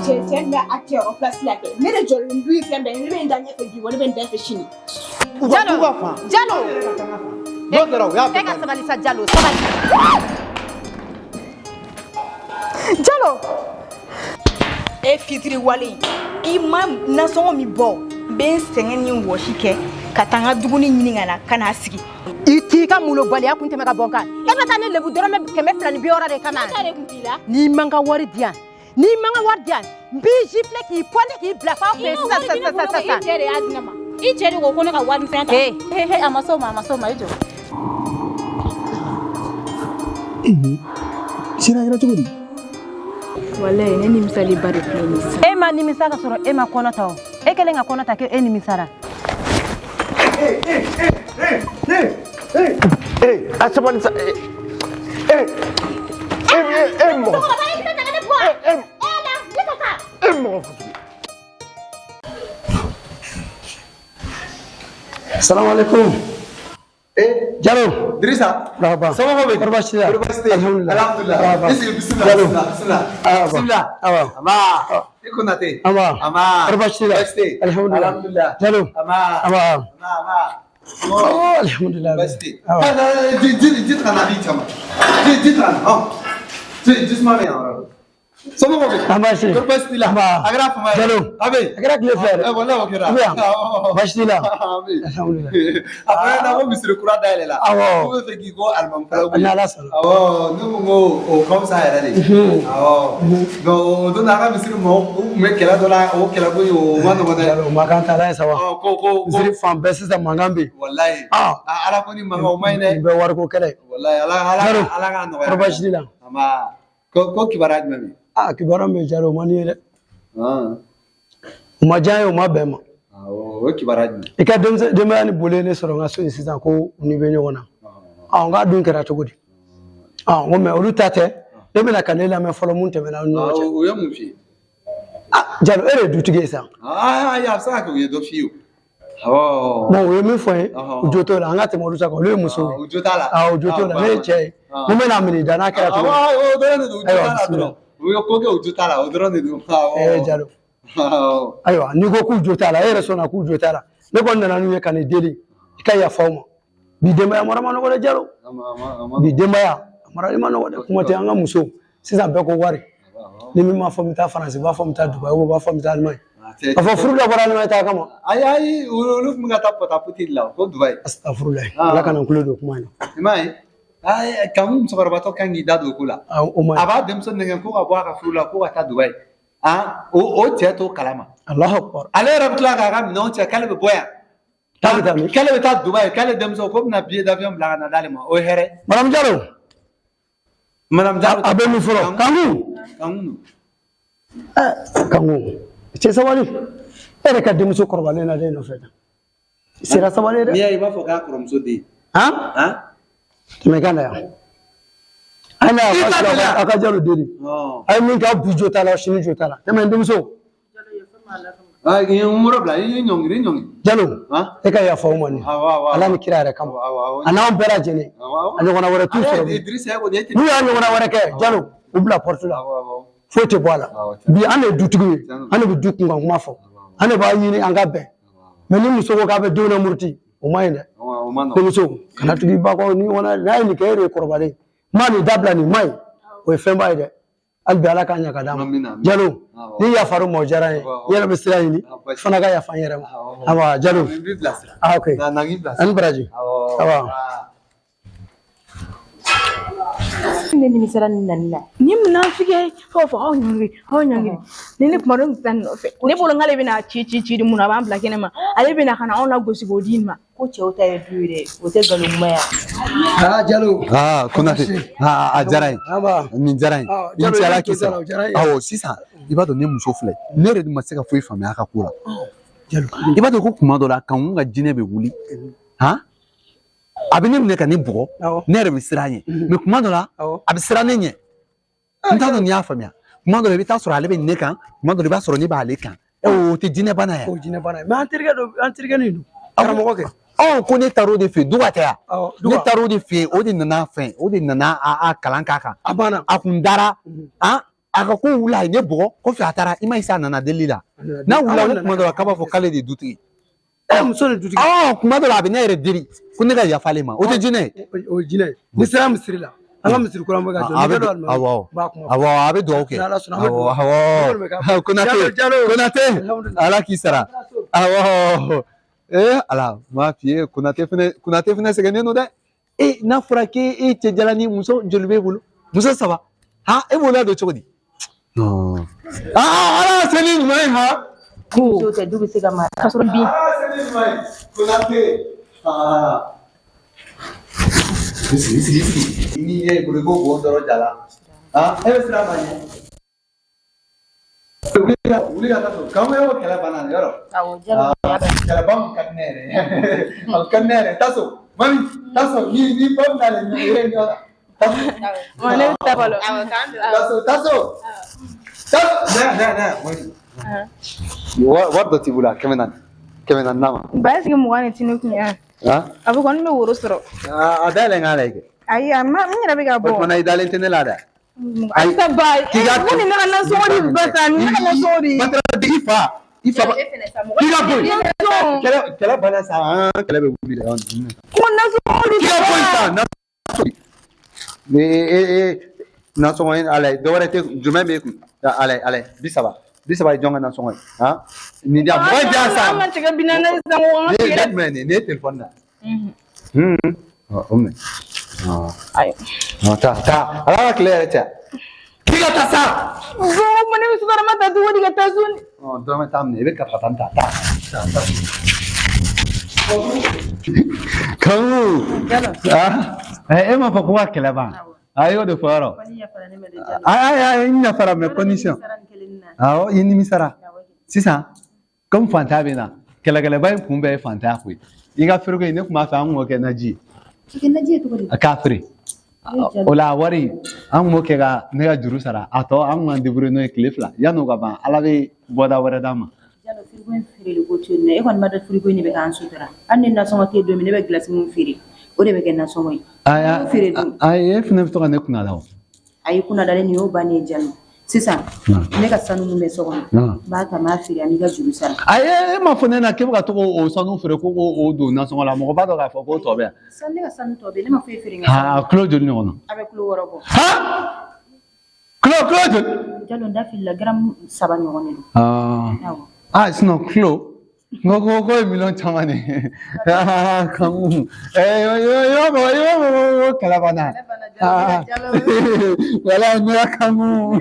Cɛ cɛ bɛ a cɛyɔrɔ place la kɛ. Ne de jɔlen du ye fɛn bɛɛ ye. Ne bɛ n da ɲɛfɛ bi wa ne bɛ n da ɲɛfɛ sini. U ka Jalo t'u ka fan. Jalo N'o kɛra u y'a e ka sabali sa Jalo, sabali Jalo. E fitiri wale i ma nasɔngɔ min bɔ, n bɛ n sɛgɛn ni n wɔsi kɛ ka taa n ka dumuni ɲini ka na ka n'a sigi. I t'i ka molobaliya kun tɛmɛ ka bɔ n kan. E bɛ taa ne lebu dɔrɔmɛ 260 de kama. N'i ma n ka wari di yan, n'i ma n ka wari di yan, n b'i gifler k'i pointer k'i bila f'aw fɛ yen sisan sisan sisan sisan. I cɛ de y'a di ne ma. I cɛ de ko ko ne ka wari misɛn ta. Ee. He he, a ma s'o ma, a ma s'o ma, i jɔ. Sira kɛra cogo di? Walayi, ne nimisaliba de filɛ nin ye sisan. E ma nimisa ka sɔrɔ e ma kɔnɔ ta o. E kɛlen ka kɔnɔ ta k'e nimisara. Ee, a sabali sa. Ee, ee, ee, e mɔgɔ. E, e mɔgɔ fasugu. Salamu alaikum. Ee, Jalo. Dirisa. Marhaba. Somɔgɔw bɛ di? Kɔri baasi t'i la? Kɔri baasi tɛ yen? Alhamdulillah. Alhamdulillah. Marhaba. I sigi, bisimila. Jalo. Bisimila, bisimila. Awa. Bisimila. Awa. Aba. I Konate. Aba. Aba. Kɔri baasi t'i la? Baasi tɛ yen. Alhamdulillah. Alhamdulillah. Jalo. Aba. Aba. Aba, aba. Oh, alhamdulillah. Baasi tɛ yen. Awa. Ji ji ji ta ka na di cɛ ma. Ji ji ta ka na. Ɔn. Ji ji suma bɛ yan yɔrɔ. Somɔgɔw bɛ di? An baasi. Kɔri baasi t'i la? Aba. A kɛra fama ye. Jalo. A bɛ yen. A kɛra tile fila ye dɛ. Ɛ walayi o kɛra. I bɛ yan? Awɔ. Baasi t'i la? An bɛ yen. Alhamdulillah. A fɔra ɲɛna ko misiri kura dayɛlɛ la. Awɔ. K'u bɛ fɛ k'i ko alimami fɔlɔ. Ni Ala sɔnna. Awɔ, ne ko n ko o ka fisa yɛrɛ de. Awɔ. Donc o don na an ka misiri mɔgɔw u tun bɛ kɛlɛ dɔ la, o kɛlɛ ko in o ma nɔgɔn dɛ. Jalo, mankan t'a la ye sa wa. Ɔ ko ko ko. Misiri fan bɛɛ sisan mankan bɛ yen. Walayi. Ah. Aa, Ala ko ni mankan o ma ɲi dɛ. Nin bɛɛ wariko kɛlɛ ye. Walayi Ala Ala Jalo. Ala k'a nɔgɔya. Kɔri baasi t'i la? Aba. Ko kibaruya jumɛn bɛ yen? Ah, kibaruya min bɛ yen Jalo, o man di n ye dɛ. Han. O ma diya n ye, o ma bɛn n ma. Awɔ, o ye kibaruya jumɛn? I ka denmisɛn denbaya ni boli ye ne sɔrɔ n ka so yen sisan ko u ni bɛ ɲɔgɔn na. Ah, n k'a dun kɛra cogo di? Ah, n ko mais olu ta tɛ. Ne bɛna ka ne lamɛn fɔlɔ mun tɛmɛna aw ni ɲɔgɔn cɛ. O ye mun f'i ye? Ah, Jalo, e de ye dutigi ye sisan. Aa, ayi, a bɛ se ka kɛ u ye dɔ f'i ye o. Awɔ. Bon, u ye min fɔ n ye, Ɔhɔn. u jo t'o la. An ka tɛmɛ olu ta kan, olu ye musow ye. U jo t'a la. Ah, u jo t'o la. Ne ye cɛ ye. Mun bɛna minɛ i da n'a kɛra cogo di? Awɔ, o dɔrɔn de don, u jo Ayiwa, t'a la bisimila. dɔrɔn. U ye ko kɛ, u jo t'a la, o dɔrɔn de don. Awɔ. Eh, Jalo. Awɔ. Ayiwa, n'i ko k'u jo t'a la, e yɛrɛ sɔnna k'u jo t'a la. Ne kɔni nana n'u ye ka n'i deli, i ka yafa u ma. Bi denbaya mara ma nɔgɔ dɛ, Jalo. Bi denbaya a marali ma nɔgɔ dɛ. Kuma tɛ an ka musow. Sisan bɛɛ ko wari. Ni min m'a fɔ n bɛ taa Faransi, u b'a fɔ n bɛ taa Dubayi, u b'a fɔ n bɛ taa Alimaɲi. A fɔ furu dɔ bɔra Alimaɲi ta kama. Ayi ayi, olu tun bɛ ka taa pɔtaputi de la ko Dubayi. Astafurulayi. Ah. Ala kana n tulo don kuma in na. I m'a ye? Ayi, Kanku musokɔrɔbatɔ kan k'i da don o ko la. Ah, o ma A ɲi. b'a denmuso nɛgɛn ko ka bɔ a ka furu la ko ka taa Dubayi. Ah, o cɛ t'o kalama. Alahu akbar. Ale yɛrɛ bɛ tila k'a ka minɛnw cɛ k'ale bɛ bɔ yan. K'a bɛ taa min? K'ale bɛ taa Dubayi, k'ale denmuso ko bɛna billet d'avion bila ka na d'ale ma. O ye hɛrɛ. Madame Jalo. Madame Jalo. A bɛ min fɔlɔ? Kanku. Kanku don. Eh, Kanku. Cɛ sabali. E yɛrɛ ka denmuso kɔrɔbalen na den nɔfɛ tan. I sera sabali ye dɛ. N'i y'a ye i b'a fɔ k'a kɔrɔmuso den. Han? Han? Tɛmɛ ka na yan. A ye na yan, I ta teliya. a ka Jalo deli. Ɔn. A ye min kɛ, aw bi jo t'a la, aw sini jo t'a la. Tɛmɛ n denmuso. Ah, i ye n woro bila, i ye ɲɔngiri, i ɲɔngiri. Jalo. Han? E ka yafa u ma nin. Awɔ, awɔ. Ala ni kira yɛrɛ kama. Awɔ, awɔ. A n'anw bɛɛ lajɛlen. Awɔ, awɔ. A ɲɔgɔnna wɛrɛ t'u Ale sɔrɔ ye bilen. Idrissa ye kɔni, e tɛ. N'u y'a ɲɔgɔnna wɛrɛ kɛ, Jalo, u bila porte la. Awɔ, awɔ. Foyi tɛ bɔ a la. Awɔ, tiɲɛ. Bi an de ye dutigiw ye. Tiɲɛ. An de bɛ du kunkan kuma fɔ. An de b'a ɲini an ka bɛn. Mais ni muso ko k'a bɛ denw lamuruti, o ma ɲi dɛ. O ma nɔgɔn. Denmuso, kana tugu i ba kɔ ni ɲɔgɔnna n'a ye nin kɛ, e de ye kɔrɔbalen ye. Ma nin dabila nin ma ɲi. O ye fɛnba ye dɛ. Hali bi Ala k'a ɲɛ ka d'a ma. Amina, amina. Jalo, Awɔ. ni yafara u ma o diyara n ye. Awɔ. N yɛrɛ bɛ sira ɲini, Awɔ, basi. fana ka yafa n yɛrɛ ma. Awɔ. Awa, Jalo. N b'i bilasira. Ah, ok. Na na k'i bilasira. Ani baraji. Awɔ. Awa. Ah. Ne nimisara nin nani la. Ni munafiki ye fo fɔ aw ɲɔngiri, aw ɲɔngiri. Ni ne kuma dɔ tun tɛ taa nin nɔfɛ. Ne bolo k'ale bɛna ci ci ci di mun na, a b'an bila kɛnɛ ma. Ale bɛna ka na anw lagosi k'o di nin ma. Ko cɛw ta ye du ye dɛ, o tɛ nkalon kuma ye. Ah, Jalo. Ah, Konate. Ah, a diyara n ye. Aba. Nin diyara n ye. Ah, I ni Jalo, ce, Ala i k'i jo t'a la, sara. o diyara n ye. Awɔ, sisan i b'a dɔn ne muso filɛ, ne yɛrɛ de ma se ka foyi faamuya a ka ko la. Jalo. I b'a dɔn ko kuma dɔ la Kanku ka jinɛ bɛ wuli. Han? A bɛ ne minɛ ka ne bugɔ. Awɔ. Ne yɛrɛ bɛ siran a ɲɛ. Mais kuma dɔ la, Awɔ. a bɛ siran ne ɲɛ. N t'a dɔn n'i y'a faamuya. Kuma dɔ la i bɛ taa sɔrɔ ale bɛ ne kan, kuma dɔ la i b'a sɔrɔ ne b'ale kan. O tɛ jinɛ bana ye. O jinɛ bana ye. Mais an terikɛ dɔ, an terikɛ nin don. Karamɔgɔ kɛ. Ɔ ko ne taar'o de fɛ yen, Duga tɛ yan. Awɔ, Ne Duga. taar'o de fɛ yen, o de nana fɛn, o de nana a kalan k'a kan. A banna. A kun dara, han, A ka ko wuli, a ye ne bugɔ, kɔfɛ a taara, i ma ye sa, a nana deli la. N'a wulila ko kuma dɔ la k'a b'a fɔ k'ale de ye dutigi. E muso de dutigi. Ɔ, kuma dɔ la a bɛ ne yɛrɛ deli ko ne ka yafa ale ma. O tɛ jinɛ ye? O ye jinɛ ye. N'i sera misiri la, an ka misiri kura bɛ ka jɔ. A bɛ awɔ, awɔ, a bɛ dugawu kɛ. Awɔ, awɔ. Konate, Konate, Ala k'i sara. Awɔ. Ee Ala, n b'a f'i ye, Konate fɛnɛ, Konate fɛnɛ sɛgɛnnen don dɛ. E n'a fɔra k'e e cɛ jala ni muso joli b'e bolo? Muso saba. Han, e b'o ladon cogo di? Non. Ah, Ala seli ɲuman ye han. Muso tɛ du bɛ se ka mara. Ka sɔrɔ bi. Ala seli ɲuman ye. Konate. Ah. I sigi, sigi, sigi. N'i ɲɛ y'i bolo, i b'o bɔn dɔrɔn ja la. Ah, e bɛ siran a ɲɛ. Wuli ka wuli ka taa so. K'an bɛ o kɛlɛ banna nin yɔrɔ. Awɔ, Jalo. Kɛlɛba mun ka di ne yɛrɛ ye. A ka di ne yɛrɛ. Taa so. Mami, taa so. Ni ba bɛna le ɲɛ ɲɔgɔn na. Taa so. Awɔ, ne bɛ taa fɔlɔ. Awɔ, k'an bila. Taa so, taa so. Taa so. Ne, ne, ne. Mami. Wari dɔ t'i bolo a 400. 400 d'a ma. Ba sigi 20 de ti ne kun yan. Han? A bɛ kɔni bɛ woro sɔrɔ. A dayɛlɛ n k'a lajɛ kɛ. Ayi, a ma n yɛrɛ bɛ ka O bɔ. tuma na i dalen tɛ ne la dɛ. Ayisa ba, K'i ka mun ni ne ka nasɔngɔ di ba sa, ni ne ka nasɔngɔ di. Batara digi fa. I fa. K'i ka bɔ yen. Kɛlɛ kɛlɛ banna sa, an kɛlɛ bɛ wuli dɛ. Ko nasɔngɔ di. K'i ka bɔ yen sa, nasɔngɔ. Ee ee ee nasɔngɔ ye ala ye, dɔ wɛrɛ tɛ jumɛn b'e kun? Ala ye, ala ye, 30. 30 ye jɔn ka nasɔngɔ ye? Han? Nin di yan, 20 di yan sa. An ka tigɛ 40 sisan ko an ka Ne tigɛ. ye jumɛn ye nin ye? Nin ye telefɔni na. Ɔ, o minɛ. Ayi. Ɔ, taa, taa. Ala ka tile yɛrɛ caya. K'i ka taa sa. Bon, ko ne bɛ sotarama ta cogo di ka taa so? Ɔ, dɔrɔmɛ tan minɛ, i bɛ katakatani ta. Taa, taa, taa. Kamu. Ah, e m'a fɔ ko ka kɛlɛ ban. A y'o de fɔ yɔrɔ. Ayi, ayi, n yafara mais condition. Awɔ, i nimisara. Sisan, comme fantanya bɛ na, kɛlɛkɛlɛba in kun bɛɛ ye fantanya ko ye. I ka frigo in, ne tun b'a fɛ an kun k'o kɛ naji ye. K'i naji ye cogo di? A k'a feere. O la wari, an kun b'o kɛ ka ne ka juru sara. A tɔ, an kun k'an débrouiller n'o ye tile 2. Yan'o ka ban, Ala bɛ bɔda wɛrɛ d'an ma. Jalo, frigo in feereli ko to yen nɔ. E kɔni b'a dɔn frigo in de bɛ k'an sutura. Hali ni nasɔngɔ tɛ yen don min, ne bɛ gilasi min feere, o de bɛ kɛ nasɔngɔ ye. Ayi, Feere dun. ayi, e fana bɛ to ka ne kunna la o. Ayi, kunna dalen nin y'o bannen ye Jalo. Sisan, ne ka sanu min bɛ so kɔnɔ, n b'a ta n b'a feere, an b'i ka juru sara. Ayi, e m'a fɔ ne na k'e bɛ ka to k'o sanu feere ko k'o don nasɔngɔ la. Mɔgɔ b'a dɔn k'a fɔ k'o tɔ bɛ yan. Sisan ne ka sanu tɔ bɛ yen, ne ma foyi feere n ka Aa, sanu. Kilo joli ɲɔgɔn na? A bɛ kilo 6 bɔ. Han! Kilo kilo joli? Jalo, n da filila, garamu 3 ɲɔgɔn de don. Aa. Awɔ. Ah, sinon kilo. N ko ko ko ye miliyɔn caman de ye. Ah, Kamu. Eh, i b'a fɔ i b'a fɔ ko kɛlɛ banna. Ah, walayi ne ka Kamu.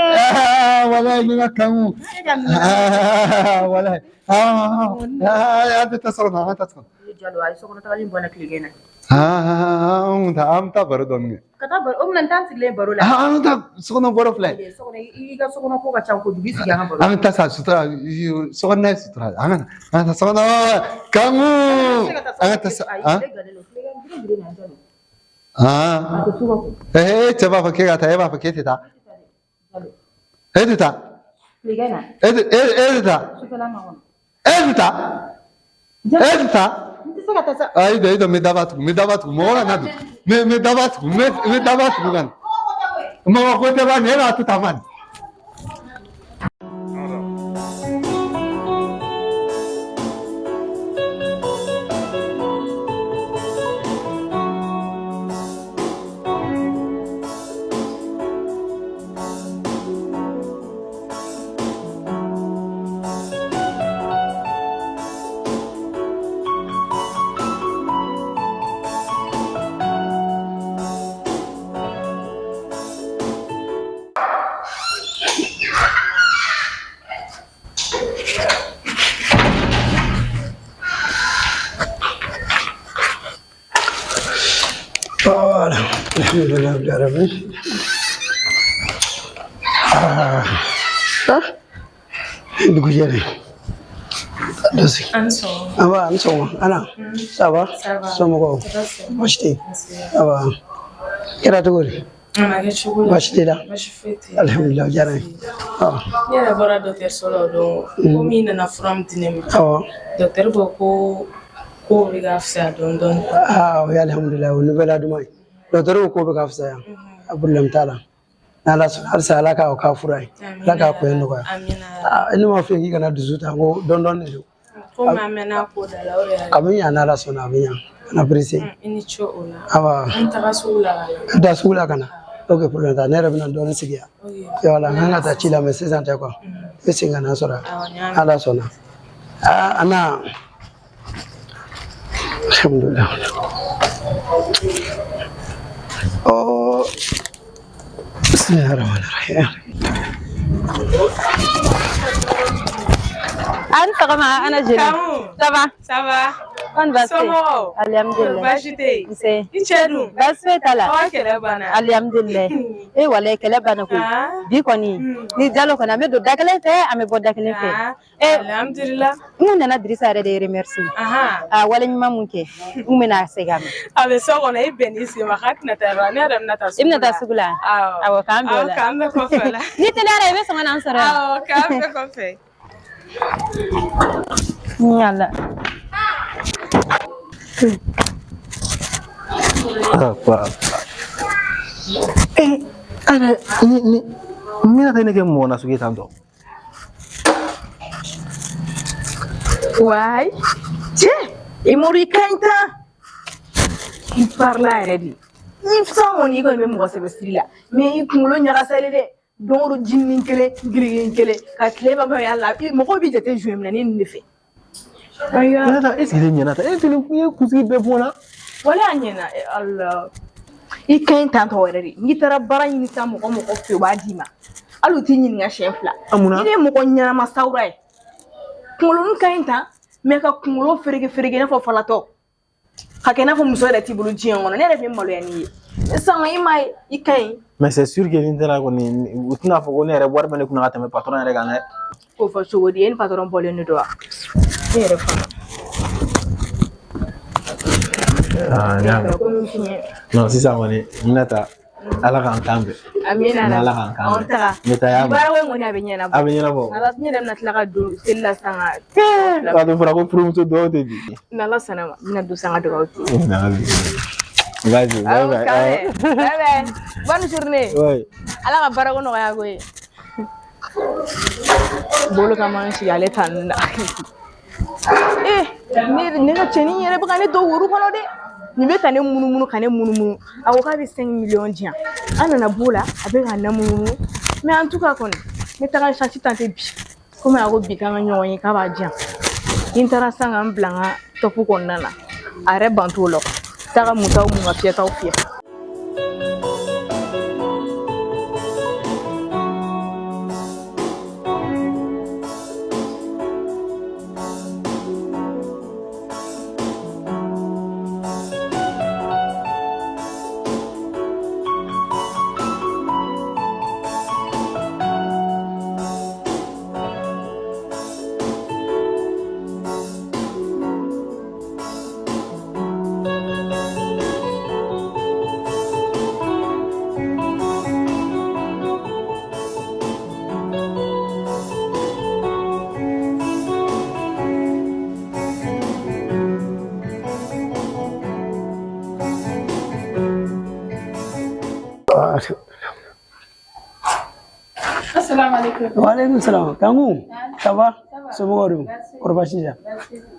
Ah, walayi ne ka Kamu. Ah, walayi. Ah, ah, an tɛ taa so kɔnɔ, an ka taa so kɔnɔ. Jalo, ayi, so kɔnɔ tagali in bɔra tilegan na. Ah, an kun taa, an bɛ taa baro dɔɔni kɛ. Ka taa baro, o mun na n t'an sigilen baro la? Ah, an bɛ taa so kɔnɔ baro filɛ. So kɔnɔ, i ka so kɔnɔ ko ka ca kojugu, i sigi an ka baro. An bɛ taa sa sutura, so kɔnɔna ye sutura. An ka na, an ka taa so kɔnɔ. Kamu. An ka taa sa, ah. Ah. Eh, cɛ b'a fɔ k'e ka taa, e b'a fɔ k'e tɛ taa. E tɛ taa. Tilegan na. E tɛ e e tɛ taa. Sufɛla ma kɔnɔ. E tɛ taa. E tɛ taa. N tɛ se ka taa sa. Ayi, jɔ, i jɔ, n bɛ daba tugu, n bɛ daba tugu, mɔgɔ kana don. N bɛ daba tugu, n bɛ daba tugu ka na. Mɔgɔ ko tɛ ban nin, e b'a to tan ban. Voilà. Alhamdulillah rabbil alamin. Ah. Dugu jɛlen. Dɔsi. An sɔgɔma. An ba, an sɔgɔma. Ana. Ça va? Ça va. Somɔgɔw? Baasi tɛ yen? Ça va. Kɛra cogo di? A ma kɛ cogo la. Baasi t'i la? Baasi foyi tɛ yen. Alhamdulillah, o diyara n ye. Awɔ. Ne yɛrɛ bɔra dɔgɔtɔrɔso la o don. Komi i nana fura min di ne ma. Awɔ. Dɔgɔtɔrɔ ko ko ko bɛ ka fisaya dɔɔni dɔɔni. Ah, o ye alhamdulillah, o nouvelle duman ye. Dɔgɔtɔrɔw ko bɛ ka fisaya. A problème t'a la. N'Ala sɔnna halisa Ala k'a k'a fura ye. Ala k'a ko in nɔgɔya. Amina. Aa ne m'a f'i ye k'i kana dusu ta n ko dɔɔni dɔɔni de don. Komi an mɛnna ko da la o de y'a A bɛ ɲa n'Ala sɔnna a bɛ ɲa. Kana pressé. I ni ce o la. Awa. An taga sugu la ka na. I taa sugu la ka na. Ok problème t'a la ne yɛrɛ bɛna dɔɔni sigi yan. Wala n kan ka taa ci la mais sisan tɛ quoi. I bɛ segin ka na n sɔrɔ yan. Ala sɔnna. Aa Ana. Alhamdulillah. Oh. Bismillahirrahmanirrahim. An sɔgɔma Ana Jeli. Ça va? Ça va. Kɔni baasi tɛ yen? Somɔgɔw? Alihamudulila. Baasi tɛ yen? Nse. I cɛ dun? Baasi foyi t'a la. Aw ka kɛlɛ banna? Alihamudulila. E walayi kɛlɛ banna koyi. Bi kɔni ni Jalo kɔni an bɛ don da kelen fɛ an bɛ bɔ da kelen fɛ. Alihamudulila. N kun nana Dirisa yɛrɛ de remercier. A wale ɲuman mun kɛ n kun bɛna segin a ma. A bɛ so kɔnɔ i bɛn n'i sen ma k'a tɛna taa yɔrɔ la ne yɛrɛ bɛna taa sugu I bɛna taa sugu la? Awɔ. Awɔ k'an bɛn o la. Awɔ k'an bɛn kɔfɛ la. N'i teliyara i bɛ sɔn ka na an sɔrɔ yan. Awɔ k'an bɛn kɔfɛ. Ni Ala. Ɛrɛ ni ni mina tɛ ne kɛ mɔgɔ nasugu ye tan tɔ. Wayi cɛ i mori i ka ɲi tan i parila yɛrɛ de i san kɔni i kɔni bɛ mɔgɔ sɛbɛ siri la mais i kunkolo ɲagasalen dɛ don o don jinin kelen girigin kelen ka tile ban ban ya la mɔgɔw b'i jate juin minɛ ni nin de fɛ. Ɲɛnata est ce que ne ɲɛna ta e tɛ i ye kunsigi bɛɛ bɔ n na. Wala a ɲɛna Ala i ka ɲi tan tɔ yɛrɛ de n'i taara baara ɲini sisan mɔgɔ mɔgɔ fɛ u b'a d'i ma hali u t'i ɲininka siɲɛ fila. Munna? I ye mɔgɔ ɲɛnama sawura ye kunkolonin ka ɲi tan mais ka kunkolo fereke fereke i n'a fɔ falatɔ ka kɛ i n'a fɔ muso yɛrɛ t'i bolo diɲɛ kɔnɔ ne yɛrɛ bɛ maloya n'i ye sisan i m'a ye i ka ɲi. Mais c'est sûr que ni n taara kɔni u tɛna fɔ ko ne yɛrɛ wari bɛ ne kunna ka tɛmɛ patron yɛrɛ kan dɛ. K'o fɔ cogo di e ni patron bɔlen de don wa ne yɛrɛ fana. Ah, n y'a mɛn. Komi fiɲɛ. Non sisan kɔni n bɛna taa Ala k'an kan bɛn. Amina. Ala k'an kan Anw bɛn. taga. N bɛ taa y'a mɛn. Baara ko in kɔni a bɛ ɲɛnabɔ. A bɛ ɲɛnabɔ. Ala ne yɛrɛ bɛna tila ka don seli la sisan ka. K'a to fɔra ko furumuso dɔw tɛ di. N'Ala sɔnna ma n bɛna don sisan ka dugawu k'i ye. Vas-y, bye bye. Bye bye. Bonne journée. Ouais. Ala ka baara ko nɔgɔya ko ye. Bolo ka man sigi ale ta ninnu na. Eh, ne ka cɛnin yɛrɛ bɛ ka ne don woro kɔnɔ dɛ. Nin bɛ ka ne munumunu ka ne munumunu. A ko k'a bɛ 5 millions di yan. An nana b'o la a bɛ ka na munumunu. Mais en tout cas kɔni ne taga chance tenter bi. Komi a ko bi k'an ka ɲɔgɔn ye k'a b'a di yan. Ni n taara sisan ka n bila n ka top kɔnɔna na a yɛrɛ ban t'o la. Taa ka mutaw mun ka fiyɛtaw fiyɛ. Assalamu alaikum. Waalaikum salam. Kanku, ça va? Somɔgɔw dun? Kɔri baasi t'i la?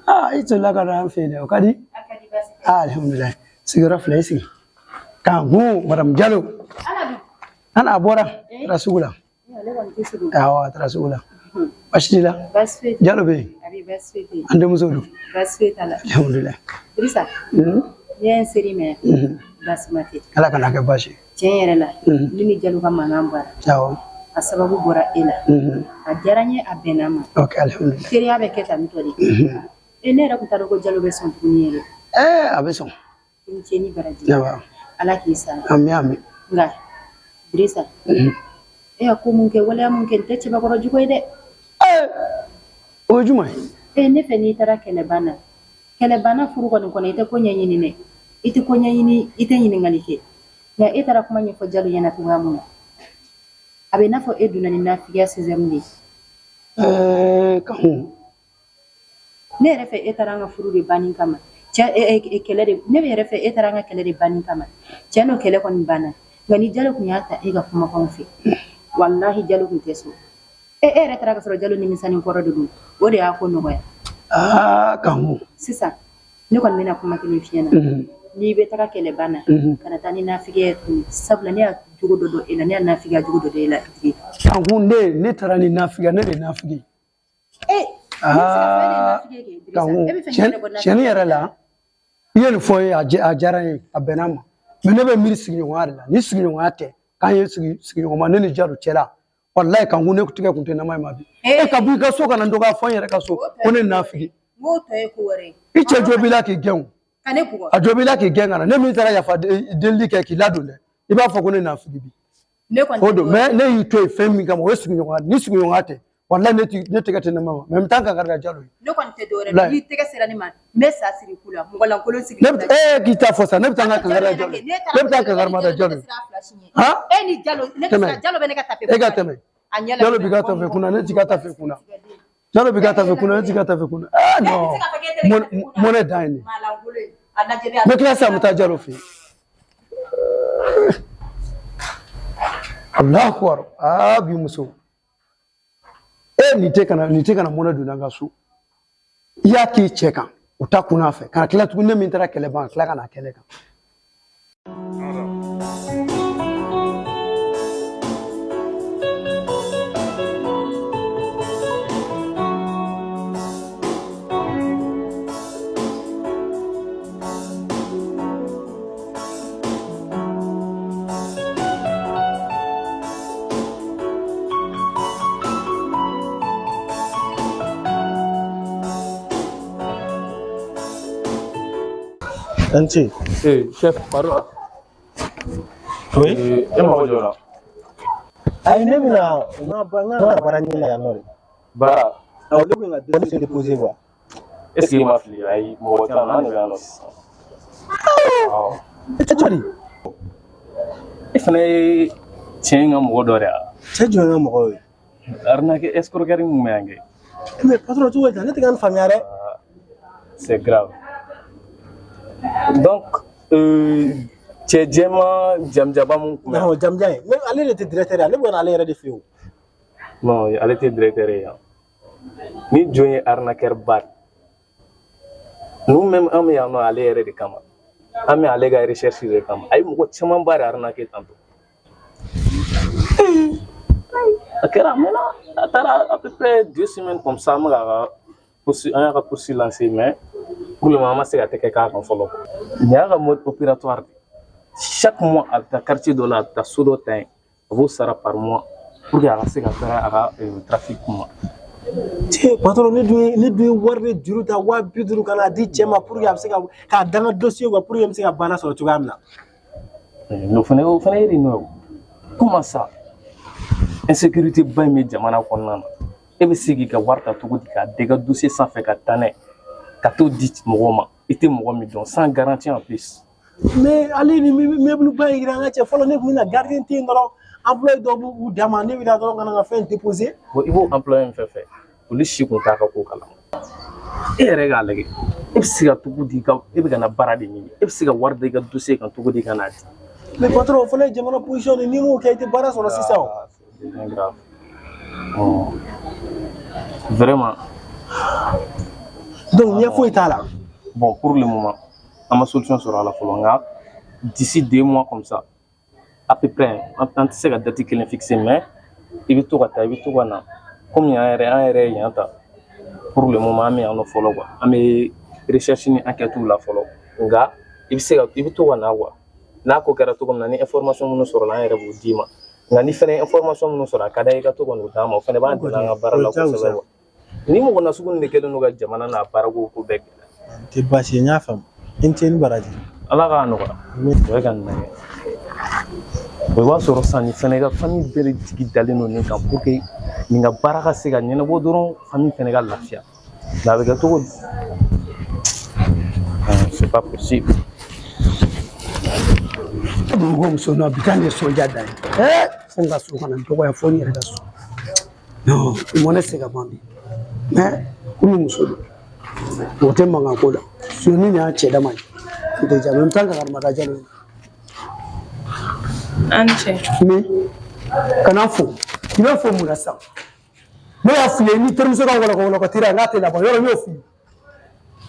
Ah, i tolila ka na an fɛ yen dɛ, o ka di? Ah, alhamdulilayi. Sigiyɔrɔ fila i sigi. Kanku, madame Jalo. Ana a bɔra, taara sugu la. Awɔ, a taara sugu la. Baasi t'i la? Jalo bɛ yen? An denmuso don. Baasi foyi t'a la. Alhamdulilayi. Dirisa, Mhm. n'i ye n seri mɛn, Mhm. baasi ma tɛ. Ala kana kɛ baasi ye. Tiɲɛ yɛrɛ la, Mhm. ne ni Jalo ka mankan bɔra. Awɔ. A sababu bɔra e la. Mhm. A diyara n ye, a bɛnna n ma. Ok, alhamdulilayi. Teriya bɛ kɛ tan tɔ de. Mhm. E ne yɛrɛ tun t'a dɔn ko Jalo bɛ sɔn tuguni yɛrɛ. Ɛɛ, a bɛ sɔn. I ni ce ni baraji. Awɔ. Ala k'i sara. Ami ami. Nka Dirisa, Mhm. e ka ko mun kɛ, waleya mun kɛ, nin tɛ cɛbakɔrɔ jugu ye dɛ. O ye jumɛn ye? E ne fɛ n'i taara kɛlɛban na, kɛlɛbanna furu kɔni kɔnɔ i tɛ ko ɲɛɲini dɛ. I tɛ ko ɲɛɲini, i tɛ ɲininkali kɛ. Nka e taara kuma ɲɛfɔ Jalo ɲɛna cogoya mun na, a bɛ i n'a fɔ e donna ni nafigiya sixième de ye. Ɛɛ, Kanku. Ne yɛrɛ fɛ e taara an ka furu de banni kama. Cɛ kɛlɛ de ne yɛrɛ fɛ e taara an ka kɛlɛ de banni kama. Cɛ n'o kɛlɛ kɔni banna. Nka ni Jalo tun y'a ta e ka kumakanw fɛ, walahi Jalo tun tɛ sɔn. E yɛrɛ taara ka sɔrɔ Jalo nimisani kɔrɔ de don, o de y'a ko nɔgɔya. Aa Kanku. Sisan ne kɔni bɛna kuma kelen f'i ɲɛna. N'i bɛ taga kɛlɛban na, kana taa ni nafigiya ye tuguni, sabula ne y'a jogo dɔ dɔn e la, ne y'a nafigiya jogo dɔ dɔn e la. Kanku, ne taara ni nafigiya, ne de ye nafigi. Aa Kanku, tiɲɛni yɛrɛ la, i ye nin fɔ n ye, a diyara n ye, a bɛnna n ma. Mais ne bɛ miiri sigiɲɔgɔnya de la. Ni sigiɲɔgɔnya tɛ, k'an ye sigiɲɔgɔnma ne ni Jalo cɛla, walayi Kanku, ne tigɛ kun tɛ nama in ma bi. E ka bɔ i ka so ka na n dɔgɔya fɔ n yɛrɛ ka so ko ne nafigi. N k'o tɔ ye ko wɛrɛ ye. I cɛ jo b'i la k'i gɛn o. Ka ne bugɔ. A jo b'i la k'i gɛn ka na. Ne min taara yafa delili kɛ k'i ladon dɛ, i b'a fɔ ko ne nafigi bi. Ne kɔni O don, mais ne y'i to yen fɛn min kama, o ye sigiɲɔgɔnya. Ni sigiɲɔgɔnya tɛ, walayi ne tɛgɛ tɛ nama ma. Mais n bɛ taa n kankari da Jalo ye. Ne kɔni tɛ dɔwɛrɛ dɔn, n'i tɛgɛ sera ne ma, n bɛ sa siri ku la, mɔgɔ lankolon sigi. Ne bɛ e k'i ta fɔ sa, ne bɛ taa n ka kankari da Jalo ye. Ne bɛ taa kankari ma da Jalo ye. Han? E ni Jalo, ne Tɛmɛ. Jalo bɛ ne ka tafe. E ka tɛmɛ. Jalo b'i ka tafe kunna, ne t'i ka tafe kunna. Jalo b'i ka tafe kunna, ne t'i ka tafe kunna. Ah non. Mɔnɛ dan ye nin. N bɛ tila sisan, n bɛ taa Jalo fɛ yen. Allahu akbar. Ah bi muso. E nin tɛ kana mɔnɛ don an ka so. I y'a k'i cɛ kan, o ta kunna fɛ. Kana tila tuguni, ne min taara kɛlɛ ban, ka tila ka na kɛlɛ kan. Anti. Eh, chef, pardon. Oui. E mago jɔra. Ayi, ne bɛna n ka baara ɲini na yan nɔ de. Baara. Awɔ, ne kun ka dossier déposé quoi. Est-ce que i ma fili? Ayi, mɔgɔ tɛ yan, an de bɛ yan nɔ sisan. Awɔ. E cogo di? E fana ye cɛ in ka mɔgɔ dɔ de ye wa? Cɛ jumɛn ka mɔgɔ ye? Arnaque escroquerie mun bɛ yan kɛ? Mais patron, cogo di tan? Ne tɛ ka nin faamuya dɛ. C'est grave. Donc, cɛ jɛman jamujaba mun kun bɛ yan? Awɔ, jamujan in. Mais ale de tɛ directeur ye, ale bɛ ka na ale yɛrɛ de fɛ yen o. Non, ale tɛ directeur ye yan. Ni jɔn ye arnaqueur ba de. Nous même an bɛ yan nɔ ale yɛrɛ de kama. An bɛ ale ka recherche de kama. A ye mɔgɔ caman ba de arnaquer tantôt. A kɛra a mɛnna, a taara à peu près 2 semaines comme ça, an bɛ k'a ka poursuite, an y'a ka poursuite lancer, mais pour le moment an ma se ka tɛgɛ k'a kan fɔlɔ. Nin y'a ka mode opératoire de. Chaque mois a bɛ taa quartier dɔ la, a bɛ taa so dɔ ta yen, a b'o sara par mois pour que a ka se ka fɛrɛ a ka trafic ma. Cɛ patron, ne dun ye wari de juru ta 50 000 ka n'a di cɛ ma pour que a bɛ se ka k'a da n ka dossier kan pour que n bɛ se ka baara sɔrɔ cogoya min na. Mais o fana ye de nɔ ye o. Comment ça? Insécurité ba in bɛ jamana kɔnɔna na. E bɛ se k'i ka wari ta cogo di k'a da i ka dossier sanfɛ ka taa n'a ye, ka t'o di mɔgɔw ma, i tɛ mɔgɔ min dɔn, sans garantie en plus. Mais ale ni meuble ba in yira an ka cɛ fɔlɔ, ne tun bɛna gardien tɛ yen dɔrɔn, employé dɔw b'u dan ma, ne bɛ taa dɔrɔn ka na n ka fɛn déposer. Bon, i b'o employé min fɛn fɛn, olu si kun t'a ka ko kalama. E yɛrɛ k'a lajɛ, e bɛ se ka cogo di ka e bɛ ka na baara de ɲini, e bɛ se ka wari da i ka dossier kan cogo di ka n'a di? Mais patron, o fana ye jamana position de, n'i m'o kɛ i tɛ baara sɔrɔ sisan o. C'est bien grave. Bon, vraiment. Donc ɲɛ foyi t'a la. Bon, pour le moment, an ma solution sɔrɔ a la fɔlɔ, nka d'ici 2 mois comme ça, à peu près, an tɛ se ka date kelen fixer, mais i bɛ to ka taa, i bɛ to ka na. Komi an yɛrɛ ye yan ta, pour le moment an bɛ yan nɔ fɔlɔ quoi. An bɛ recherche ni enquête la fɔlɔ, nka i bɛ se ka i bɛ to ka na quoi. N'a ko kɛra cogo min na, ni information minnu sɔrɔla, an yɛrɛ b'o d'i ma. Nka ni fɛnɛ ye information minnu sɔrɔ, a ka d'an ye i ka to ka n'o d'an ma, o fɛnɛ b'an dɛmɛ an ka baara la kosɛbɛ quoi. Ni mɔgɔ nasugu nin de kɛlen don ka jamana n'a baarako ko bɛɛ gɛlɛya. Tɛ baasi ye, n y'a faamu. I ni ce, ni baraji. Ala k'a nɔgɔya. O ye ka nin lajɛ. O b'a sɔrɔ sisan nin fɛnɛ ka famille bɛɛ de jigi dalen don nin kan pour que nin ka baara ka se ka ɲɛnabɔ dɔrɔn, famille fɛnɛ ka lafiya. Mais a bɛ kɛ cogo di? C'est pas possible. Bamakɔ muso nɔ bi taa nisɔndiya dan ye. Fo n ka so ka na n dɔgɔya fo n yɛrɛ ka so. Non, mɔnɛ tɛ se ka ban bi. Mais komi muso don, o tɛ mankan ko la. Sinon ni nin y'an cɛ dama ye, o tɛ diya. Mais n bɛ taa n kankari da Jalo ye. An cɛ. Min kana fo, i bɛ fo mun na sisan? Ne y'a f'i ye ni terimuso ka wɔlɔkɔ wɔlɔkɔ tira n'a tɛ laban yɔrɔ n y'o f'i ye.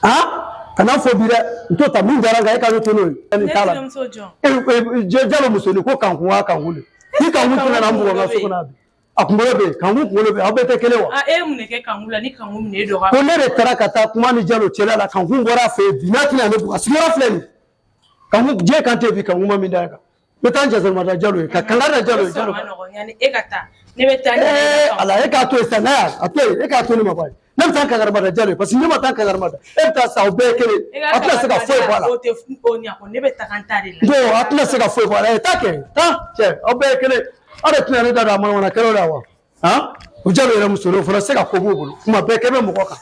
Han, kana fo bi dɛ, n t'o ta min diyara n kan e ka ne to n'o ye. Ne terimuso jɔn? Jalo musonin ko kankun wa kankun de. Ni kankun tɛna na n bugɔ n ka so kɔnɔ bi. A kunkolo bɛ yen, kankun kunkolo bɛ yen, aw bɛɛ tɛ kelen wa? E ye mun de kɛ kankun la ni kankun minɛ e dɔgɔ? Ko ne de taara ka taa kuma ni Jalo cɛla la, kankun bɔra a fɛ yen bi, n'a tɛna ne bugɔ, a sigiyɔrɔ filɛ nin ye. Kankun diɲɛ kan tɛ bi kankun ma min da kan. N bɛ taa n jasama da Jalo ye, ka kanga da Jalo ye. Jalo. Yanni e ka taa, ne bɛ taa. Ee Ala, e k'a to yen sisan, n'a y'a a to yen, e k'a to ne ma bani. Ne bɛ taa kagarima da Jalo ye, parce que ne ma taa kagarima da, e bɛ taa sa, o bɛɛ ye kelen. A tɛna se ka foyi bɔ a la. O tɛ o ɲa ko ne bɛ taga n ta de la. Non, a tɛna se ka foyi bɔ a la. E taa kɛ, taa cɛ, aw bɛɛ ye kelen. Aw de tɛna ne da don a manamana kɛlɛw la wa? Han? O Jalo yɛrɛ muso o fana tɛ se ka ko b'o bolo. Kuma bɛɛ kɛ bɛ mɔgɔ kan.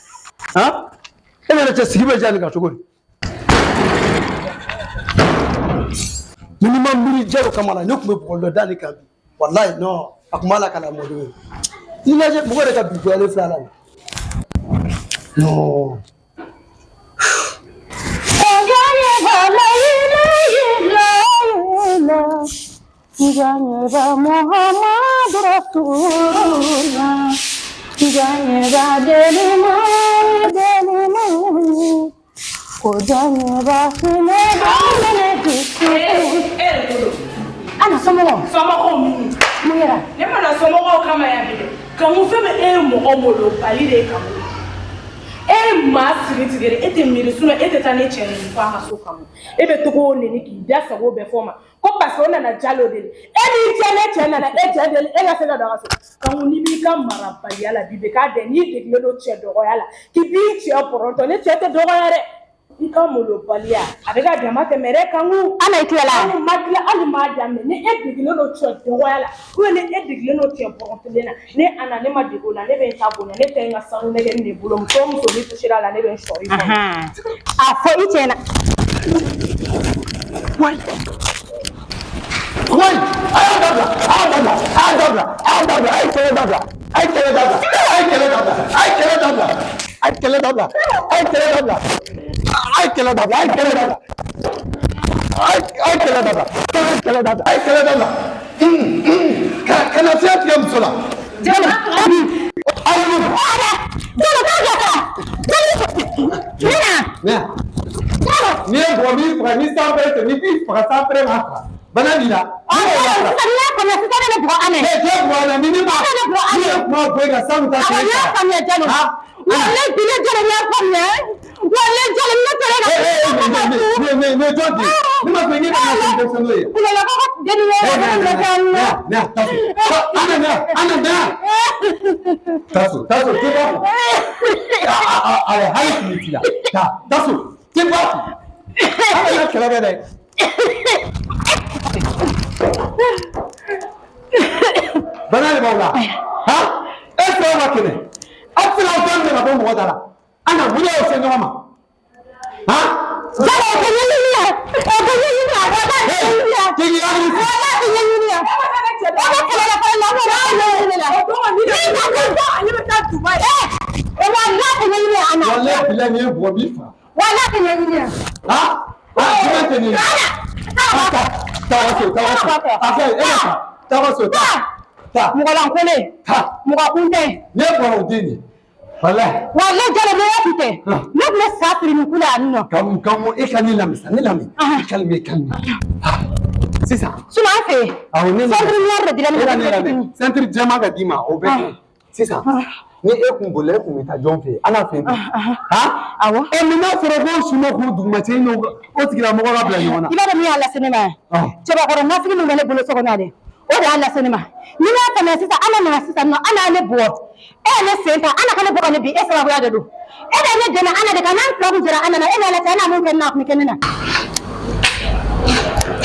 Han? E yɛrɛ cɛ sigi bɛ diya nin kan cogo di? Ni ma miiri Jalo kama la, ne tun bɛ bugɔli dɔ da nin kan bi. Walayi non, a tun b'a la ka na mɔden ye. I lajɛ mɔgɔ yɛrɛ ka bi goyalen filɛ a la. Non. Muhammad Rasulullah Janeba deli deli ko janeba hinɛ Ana somɔgɔw. Somɔgɔw min? Mun kɛra? Ne ma na somɔgɔw kama yan bi dɛ. Kanku fɛn min e ye mɔgɔ molobali de ye Kanku. E ye maa siri tigɛ de, e tɛ miiri sinon e tɛ taa ne cɛ neni fo a ka so Kanku. E bɛ togo o neni k'i da sago bɛɛ fɔ o ma ko parce que o nana Jalo deli. E n'i cɛ ne cɛ nana e cɛ deli e ka se ka don a ka so. Kanku n'i b'i ka marabaliya la bi bɛ k'a dɛn n'i degilen don cɛ dɔgɔya la k'i b'i cɛ bɔrɔntɔ ne cɛ tɛ dɔgɔya dɛ. I ka molobaliya a bɛ ka dama tɛmɛ dɛ Kanku. Ana i tilala. Hali ma tila hali m'a daminɛ ni e degilen don cɛ dɔgɔya la ou bien ni e degilen don cɛ bɔrɔntɔlen na ne Ana ne ma dege o la ne bɛ n ta bonya ne tɛ n ka sanu nɛgɛnin de bolo muso o muso n'i touché a la ne bɛ n sɔri kɔnɔ. A fɔ i cɛ na. Wayi. Wayi, a y'a dabila, a y'a dabila, a y'a dabila, a y'a dabila, a ye kɛlɛ dabila, a ye kɛlɛ dabila, a ye kɛlɛ dabila, a ye kɛlɛ dabila, a ye kɛlɛ dabila, a ye kɛlɛ dabila, a ye kɛlɛ dabila, a ye kɛlɛ dabila, a ye kɛlɛ dabila, a ye kɛlɛ dabila, a ye kɛlɛ dabila. Ka na fiɲɛ tigɛ muso la. Jalo. Jalo taa jɔ ta. Jalo. Nena. Jalo. N'i ye bugɔ n'i faga ni sanpɛrɛ tɛ n'i b'i faga sanpɛrɛ b'a faga. Bana b'i la. Sisan n'i y'a faamuya sisan ne bɛ bugɔ Ana. Ne tɛ bugɔ Ana ni ne ma. Ne bɛ bugɔ Ana. Ni ye kuma bɔ e kan san bɛ taa Awɔ n y'a faamuya Jalo. Walayi bi ne Jalo n y'a faamuya. Walayi Jalo ne taara ka. Ne jɔn di? Ne ma fɔ n k'e ka na denmisɛnninw ye. Kulɔlɔkɔ ka denni ye. Ne ne taso. Ana ne Ana ne. Taso taso tɛ bɔ. A hali tile t'i la. Ta taso tɛ bɔ. An bɛ kɛlɛ kɛ dɛ. Bana de b'aw la. Han? E sera ka kɛlɛ. Aw tɛ se k'aw da minɛ ka bɔ mɔgɔ da la. Ana mun de y'aw se ɲɔgɔn ma? Han? Jalo o tɛ ɲɛɲini ya. O tɛ ɲɛɲini ya. Walayi o tɛ ɲɛɲini ya. K'i hakili sigi. Walayi o tɛ ɲɛɲini ya. O bɛ kɛlɛ la fɔlɔ la o bɛ ɲɛɲini la. Ni ka ko bɔ ale bɛ taa Dubayi. Walayi o tɛ ɲɛɲini ya Ana. Walayi bilayi n'i ye bugɔ n b'i faga. Walayi o tɛ ɲɛɲini ya. Han? Han jumɛn tɛ nin ye? Taa taa ka so taa ka so. A ka ɲi e ka taa. Taa ka so taa. Taa. Mɔgɔ lankolon. Taa. Mɔgɔ kuntan. Ne bɔra o den de. Walayi. Walayi Jalo ne y'a tɛ. Ne tun bɛ sa fili nin kula yan nɔ. Kamu kamu e ka ne lamɛn sa ne lamɛn. I calme i calme. Sisan. Sinon an fɛ yen. Awɔ ne lamɛn. Ceinture noire de dira ne ma. E ka ne lamɛn. Ceinture jɛman ka d'i ma o bɛ kɛ. Sisan. Ni e kun bolila e kun bɛ taa jɔn fɛ yen Ala fɛ yen. Han? Awɔ. Ɛ mais n'a fɔra ko su ma k'o duguma cɛ n'o o tigilamɔgɔ ka bila ɲɔgɔn na. I b'a dɔn min y'a lase ne ma yan. Cɛbakɔrɔ nafigi min bɛ ne bolo so kɔnɔ yan dɛ. O de y'a lase ne ma. Ni n y'a faamuya sisan Ala nana sisan nɔ Ala ye ne bugɔ. E ye ne sen ta Ala ka ne bɔ ka ne bin e sababuya de don. E de ye ne dɛmɛ Ala de kan n'an fila kun jɛra Ala la e ni Ala cɛ Ala mun kɛ ne na a kun bɛ kɛ ne na.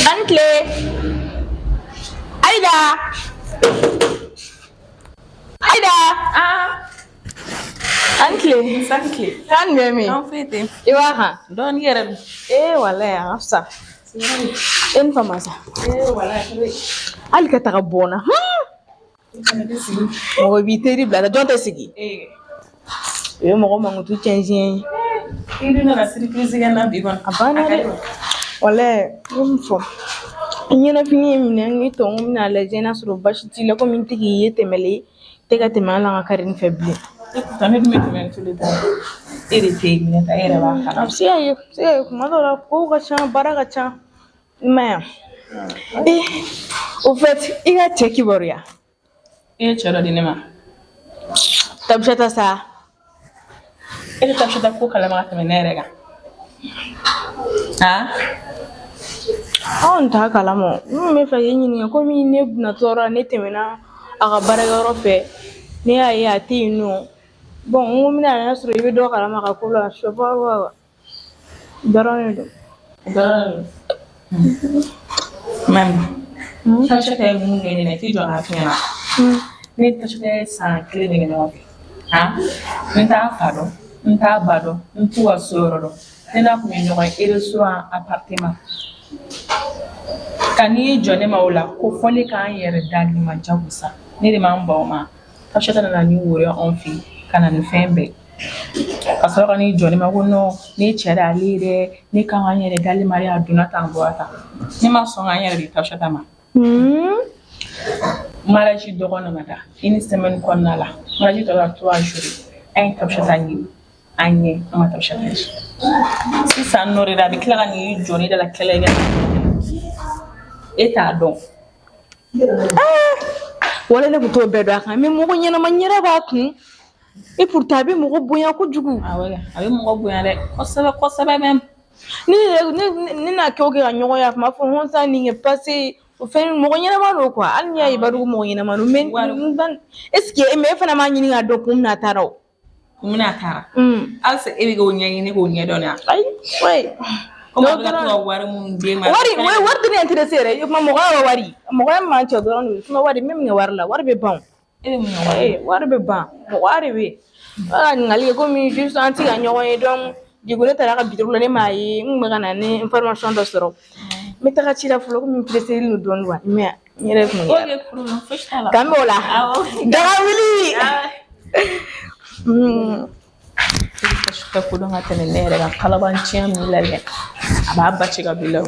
An tile. Aida. Aida. An tile. San tile. Kan jumɛn min? An foyi tɛ. I b'a kan? Dɔɔnin yɛrɛ don. Ee walayi a ka fisa. E ni fama sa. Ee walayi. Hali ka taga bɔ n na. Mɔgɔ b'i teri bila la jɔn tɛ sigi? O ye mɔgɔ mankutu tiɲɛ ye. I dun nana surprise kɛ n na bi kɔni. A banna dɛ. Walayi n ye mun fɔ? Ɲɛnafin ye minɛ ni tɔ n bɛna lajɛ n'a sɔrɔ baasi t'i la komi n tɛ k'i ye tɛmɛlen tɛ ka tɛmɛ an ka kari fɛ bilen. Ne dun bɛ tɛmɛ ni tulu ta e de tɛ yen minɛ ta e yɛrɛ b'a kala. A bɛ se ka kɛ, a bɛ se ka kɛ kuma dɔw la kow ka ca, baara ka ca. I m'a ye wa? Eh, au fait, i ka cɛ kibaruya. E ye cɛ dɔ di ne ma. Tabisata sa. E tɛ Tabisata ko kalama ka tɛmɛ ne yɛrɛ kan. Ah? Anw t'a kalama. N tun bɛ fɛ k'i ɲininka komi ne natɔra ne tɛmɛna a ka baarakɛyɔrɔ fɛ ne y'a ye a tɛ yen nɔ. Bon n ko n bɛna n'a sɔrɔ i bɛ dɔ kalama a ka ko la je sais pas quoi. Dɔrɔn de don. Dɔrɔn de don. Mami, Tabisata ye mun kɛ ne na i t'i jɔ k'a f'i ɲɛna. Ne ni Tabisata ye san kelen de kɛ ɲɔgɔn fɛ. Han? N t'a fa dɔn, n t'a ba dɔn, n t'u ka so yɔrɔ dɔn. Ne n'a tun bɛ ɲɔgɔn ye restaurant appartement. Ka n'i jɔ ne ma o la ko fɔ ne k'an yɛrɛ d'ale ma jagosa. Ne de ma n ban o ma. Tabisata nana ni woro ye anw fɛ yen ka na ni fɛn bɛɛ. Ka sɔrɔ ka n'i jɔ ne ma ko non ne cɛ de ale ye dɛ ne kan ka n yɛrɛ d'ale ma de a donna tan a bɔra tan. Ne ma sɔn ka n yɛrɛ di Tabisata ma. Mariage dɔgɔ nana da une semaine kɔnɔna la mariage tɔ la 3 jours an ye Tabisata ɲini an ɲɛ an ma Tabisata ye. Sisan nɔ de a bɛ tila ka n'i jɔ ne da la kɛlɛ kɛ e t'a dɔn. Wala ne tun t'o bɛɛ dɔn a kan mais mɔgɔ ɲɛnama ɲɛda b'a kun et pourtant a bɛ mɔgɔ bonya kojugu. Awɔ a bɛ mɔgɔ bonya dɛ kosɛbɛ kosɛbɛ même. Ne yɛrɛ ne n'a kɛ o kɛ ka ɲɔgɔn ye a tun b'a fɔ hɔn sa nin kɛ parce o fɛn mɔgɔ ɲɛnama don quoi hali n'i y'a ye Badugu mɔgɔ ɲɛnama don mais est ce que mais e fana m'a ɲini k'a dɔn kun min na a taara o. Kun min na a taara. Halisa e bɛ k'o ɲɛɲini k'o ɲɛdɔn de Ayi oui. Komi a bɛ ka to ka wari minnu d'e ma. Wari wari tɛ ne intéressé yɛrɛ kuma mɔgɔya ka wari mɔgɔya man cɛ dɔrɔn de sinon wari n bɛ mun kɛ wari la wari bɛ ban o. E bɛ mun kɛ wari la? Wari bɛ ban mɔgɔya de bɛ yen. Ka ɲininkali kɛ komi juste an tɛ ka ɲɔgɔn ye donc du coup ne taara a ka bureau la ne m'a ye n kun bɛ ka na ni information dɔ sɔrɔ. N bɛ taga ci la fɔlɔ komi n pressé don dɔɔnin quoi mais n yɛrɛ kun Ok, problème fosi t'a la. K'an b'o la. Daga wuli. E bɛ Tabisata ko dɔn ka tɛmɛ ne yɛrɛ kan kalabanciya min la dɛ a b'a ba ci ka b'i la o.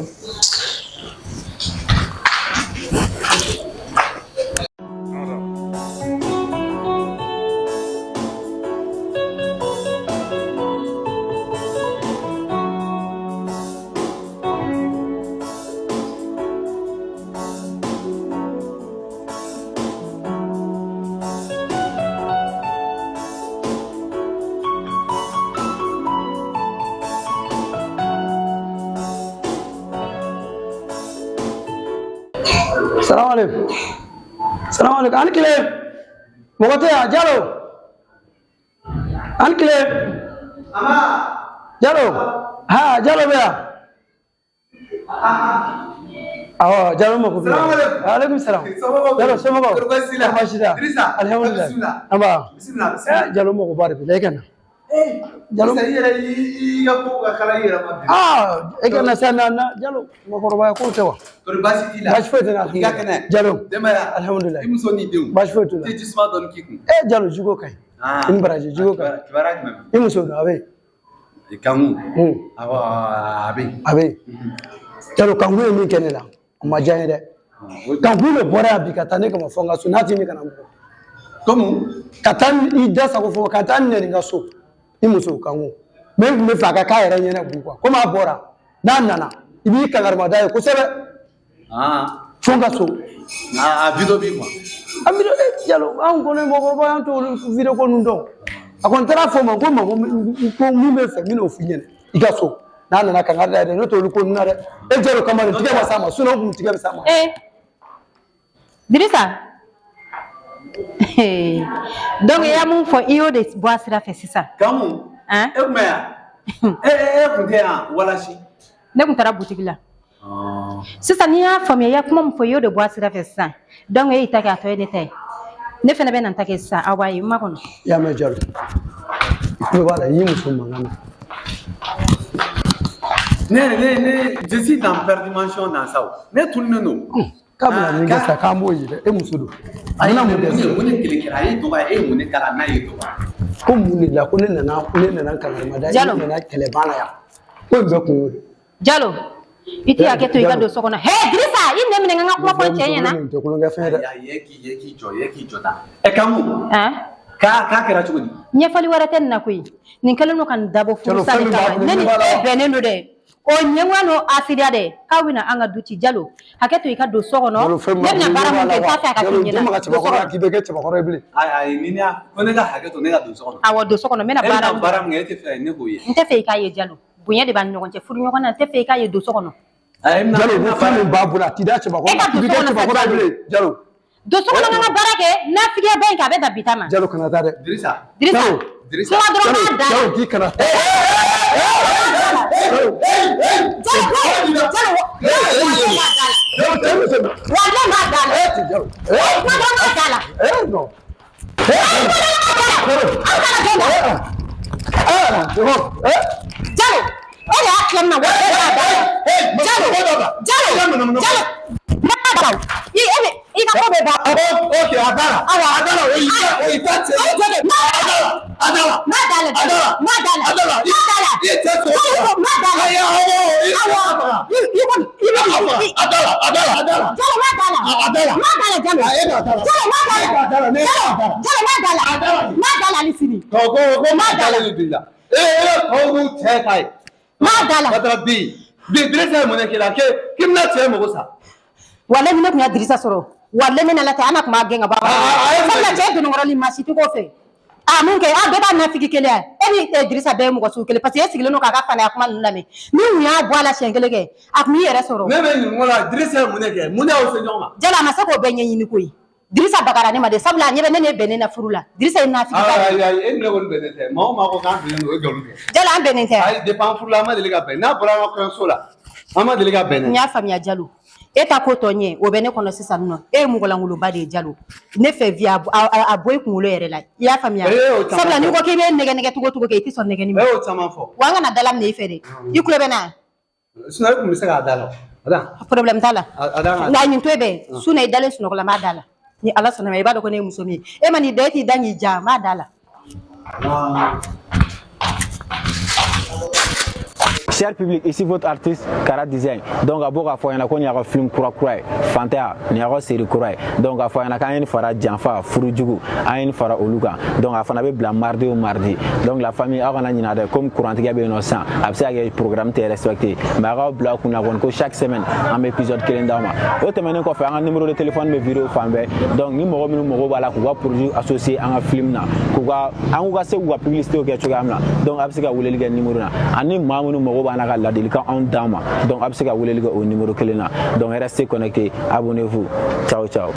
Salamu alaikum. Salamu alaikum. An tile. Mɔgɔ tɛ yan Jalo. An tile. Jalo. Ha Jalo bɛ yan. Awɔ Jalo mako b'i la. Alaikum salam. Jalo somɔgɔw. Baasi tɛ. Alhamdulilayi. Nba. Eh, Jalo mako ba de b'i la e ka na. Jalo. I yɛrɛ i ka ko ka kala i yɛrɛ ma bi. Ah, e ka na sa na na Jalo mɔgɔkɔrɔbaya ko tɛ wa. Kɔri baasi t'i la. Baasi foyi tɛ n na. I ka kɛnɛ. Jalo. Denbaya. Alhamdulilayi. I muso n'i denw. Baasi foyi t'u la. I tɛ ji suma dɔɔni k'i kun. Eh Jalo jiko ka ɲi. I ni baraji jiko ka ɲi. Kibaruya jumɛn? I muso don a bɛ yen. Kanku. Awɔ a bɛ yen. A bɛ yen. Jalo Kanku ye min kɛ ne la o ma diya n ye dɛ. Kanku de bɔra yan bi ka taa ne kama fɔ n ka so n'a t'i ni kana n bugɔ. Komi? Ka taa i da sago fɔ ka taa n nɛni n ka so i muso Kanku. Mais n tun bɛ fɛ a ka k'a yɛrɛ ɲɛna bi quoi komi a bɔra n'a nana i b'i kangarimada ye kosɛbɛ. Fo n ka so. A vidéo b'i kun. A vidéo eh Jalo anw kɔni mɔgɔkɔrɔba an t'olu vidéo ko ninnu dɔn. A kɔni taara fɔ n ma ko n ma ko min bɛ fɛ n bɛn'o f'i ɲɛna i ka so. N'a nana kangari da ye dɛ n'o tɛ olu ko ninnu na dɛ. E Jalo kama nin tigɛ ma s'a ma sinon o kun tigɛ bɛ s'a ma. Eh, Dirisa. Donc i y'a mun fɔ i y'o de bɔ a sira fɛ sisan. Kanku. E kun bɛ yan. E kun tɛ yan walasi. Ne kun taara butigi la. Sisan n'i y'a faamuya i ya kuma min fɔ i y'o de bɔ a sira fɛ sisan. Donc e y'i ta kɛ a tɔ ye ne ta ye. Ne fana bɛ na n ta kɛ sisan aw b'a ye n ma kɔnɔ. I y'a mɛn Jalo. I tulo b'a la i y'i muso mankan mɛn. Ne je suis dans perdimension dans ça o. Ne tununnen don. K'a bɛna min kɛ sisan k'an b'o ye dɛ e muso don. A bɛna mun kɛ sisan? Mun de kɛlɛ kɛra a ye dɔgɔya e ye mun de k'a la n'a ye dɔgɔya. Ko mun de la ko ne nana kangarimada ye Jalo. ne nana kɛlɛban la yan. Ko in bɛɛ kun y'o de ye. Jalo. I tɛ hakɛ to i ka don so kɔnɔ. He Dirisa, i nɛ minɛ n ka kuma fɔ n cɛ ɲɛna. Nin tɛ kulonkɛ fɛn ye dɛ. Ye k'i jɔ, ye k'i jɔ ta. Ɛ Kanku. K'a kɛra cogo di? Ɲɛfɔli wɛrɛ tɛ nin na koyi. Nin kɛlen don ka nin dabɔ furusa de kama. Ne ni e bɛnnen don dɛ. O ɲɛngoya n'o asidiya dɛ, k'aw bɛna an ka du ci. Jalo, hakɛ to i ka don so kɔnɔ. Ne bɛna baara mun kɛ, n t'a fɛ a ka k'i ɲɛna. Don cɛbakɔrɔ k'i bɛ kɛ cɛbakɔrɔ ye bilen. Ayi ayi, ni ne y'a ko ne ka hakɛ to, ne ka don so kɔnɔ. Awɔ, don so kɔnɔ, n bɛna baara. E bɛna baara mun kɛ, e tɛ fɛ ne k'o ye. N tɛ fɛ i k'a ye Jalo. Bonya de b'an ni ɲɔgɔn cɛ, furu ɲɔgɔn na, n tɛ fɛ i k'a ye, don so kɔnɔ. Jalo, ni fɛn min b'a bolo, a t'i da cɛbakɔrɔ la, k'i bɛ kɛ cɛbakɔrɔ ye bilen. Jalo. Don so kɔnɔ, n ka baara kɛ, nafigiya ba in kɛ, a bɛ dan bi ta ma. Jalo, kana taa dɛ. Dirisa. Dirisa. Kuma dɔrɔn b'a da. Jalo, k'i kana taa. Walahi m'a da la. Kuma dɔrɔn b'a da la. Non. Jalo, e de y'a tila min na, walahi b'a da la. Jalo, Jalo, Jalo, n'a da la. I ka ko bɛ ban. Ok, a da la. Awɔ. A da la, o y'i ta cɛ. Ayi, jɔ dɛ. A da la. A da la. N'a da la. A da la. N'a da la. A da la. N'a da la. I cɛ sɔrɔ. N'a da la. Ayi, awɔ. Awɔ. I kɔni. I bɛ. A da la. A da la. A da la. Jalo, n'a da la. A da la. N'a da la, Jalo. E b'a da la. Jalo, n'a da la. E b'a da la. Ne b'a da la. Jalo, n'a da la. A da la. N'a da la hali sini. Ko ko n'a da la de don i la. E tɔw b'u cɛ ta ye. N'a da la. Batara bi. Bi Dirisa ye mun de k'i la? K'i bɛna cɛ mago sa. Walahi ne tun ya Dirisa sɔrɔ. Walahi ne n'Ala tɛ, an na tun b'a gɛn ka bɔ a kɔnɔ. Sabula cɛ donnakɔrɔli maa si tɛ k'o fɛ. A mun kɛ, a bɛɛ b'a nafigi kelen ye. E ni Dirisa bɛɛ ye mɔgɔ sugu kelen parce que e sigilen don k'a ka fanaya kuma ninnu lamɛn. Ni kun y'a bɔ a la siɲɛ kelen kɛ, a tun b'i yɛrɛ sɔrɔ. Ne bɛ ɲininka o la, Dirisa ye mun de kɛ? Mun de y'aw se ɲɔgɔn ma? Jalo, a ma se k'o bɛɛ ɲɛɲini koyi. Dirisa bagara ne ma de, sabula a ɲɛ bɛ ne ne bɛnnen na furu la. Dirisa ye nafigi ba de ye. Ayi ayi, e ni ne kɔni bɛnnen tɛ. Maa o maa ko k'an bɛnnen don, o ye nkalon tigɛ. Jalo, an bɛnnen tɛ. Ayi, depuis an furula, an ma deli ka bɛn. N'a bɔra an ka kɔɲɔso la, an ma deli ka bɛn dɛ. N y'a faamuya Jalo. E ta ko tɔ ɲɛ, o bɛ ne kɔnɔ sisan nɔ. E ye mɔgɔlankolonba de ye Jalo. Ne fɛ vi a bɔ i kunkolo yɛrɛ la. I y'a faamuya? Sabula n'i ko k'i bɛ nɛgɛ nɛgɛ cogo cogo kɛ, i tɛ sɔn nɛgɛni ma. E y'o caman fɔ. Wa an kana dala minɛ i fɛ dɛ. I tulo bɛ n na? Sinon e tun bɛ se k'a da la. Problème t'a la. Nka nin to yen bɛɛ. Su na i dalen sunɔgɔ la, n b'a da la. Ni Ala sɔnna ma, i b'a dɔn ko ne ye muso min ye. E ma n'i da, e t'i da k'i ja, n b'a da la. Cher public, ici votre artiste Kara Design. Donc, à bɔ fɔ ɲɛna ko nin y'a ka film kura kura ye, Fantanya, nin y'a ka série kura ye. Donc a fɔ ɲɛna k'an ye nin fara Janfa, Furujugu, an ye nin fara olu kan. Donc a fana bɛ bila mardi o mardi. Donc la famille, aw kana ɲinɛ dɛ, comme kurantigɛ bɛ yen nɔ sisan, a bɛ se ka kɛ programme tɛ respecté, mais aw k'aw bila aw kunna kɔni ko chaque semaine an bɛ épisode kelen d'aw ma. O tɛmɛnen kɔfɛ, an ka numéro de téléphone bɛ vidéo fan bɛɛ. Donc ni mɔgɔ minnu mago b'a la k'u ka produit associé an ka film na, k'u ka an k'u ka se k'u ka publicité kɛ cogoya min na, donc a bɛ se ka weleli kɛ numéro na. Ani maa minnu mago b'an na ka ladilikan anw d'an ma, donc a bɛ se ka weleli kɛ o numéro kelen na. Donc restez connectés, abonnez-vous, ciao ciao.